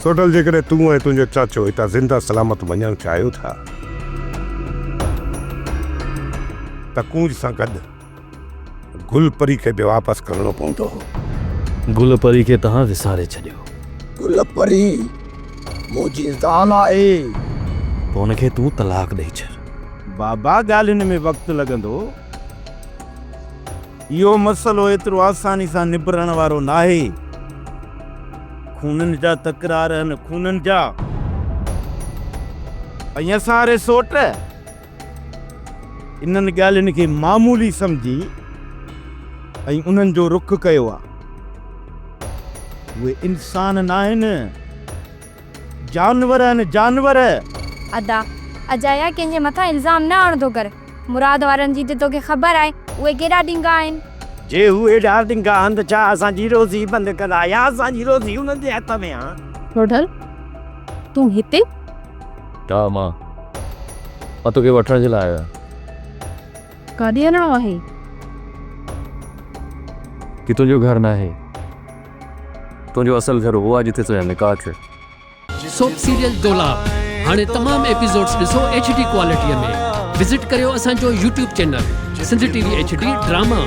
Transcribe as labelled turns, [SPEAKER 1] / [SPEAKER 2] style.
[SPEAKER 1] سوڍل جيڪڏهن تون ۽ تنهنجو چاچو هتان زنده سلامت وڃڻ چاهيو ٿا ته ڪونج سان گڏ گل پري کي به واپس ڪرڻو پوندو.
[SPEAKER 2] گل پري کي توهان وساري ڇڏيو.
[SPEAKER 3] گل پري منهنجي زال آهي.
[SPEAKER 2] پوء ان کي تون طلاق ڏئي ڇڏ.
[SPEAKER 4] بابا ڳالهين ۾ وقت لڳندو. اهو مسئلو ايترو آساني سان نبرڻ وارو ناهي. خونن جا تڪرار آهن، خونن جا. ۽ اسان ري سوٽ انهن ڳالهين کي معمولي سمجهي ۽ انهن جو رخ ڪيو آهي. اهي انسان ناهن. جانور آهن جانور.
[SPEAKER 5] ادا اجايا ڪنهن جي مٿان الزام نه آڻندو ڪر. مراد وارن جي ته توکي خبر آهي اهي ڪيڏا ڏنگا آهن.
[SPEAKER 6] جي هو ايڏا ڏنگا آهن ته ڇا اسان جي روزي بند ڪندا يا اسان جي روزي انهن جي هٿ ۾ آ.
[SPEAKER 7] سوڍل تون هتي؟
[SPEAKER 2] ها مان مان توکي وٺڻ جي لاء آيو آهيان.
[SPEAKER 7] ڪاڏي هلڻو آهي؟
[SPEAKER 2] هي تنهنجو گهر ناهي. تنهنجو اصل گهر اهو آهي جتي تنهنجو نڪاح ٿيو.
[SPEAKER 8] سوپ سيريل دولاب هاڻي تمام ايپيسوڊز ڏسو ايڇ ڊي ڪوالٽي ۾ وزٽ ڪريو اسان جو YouTube channel Sindh T V H D drama.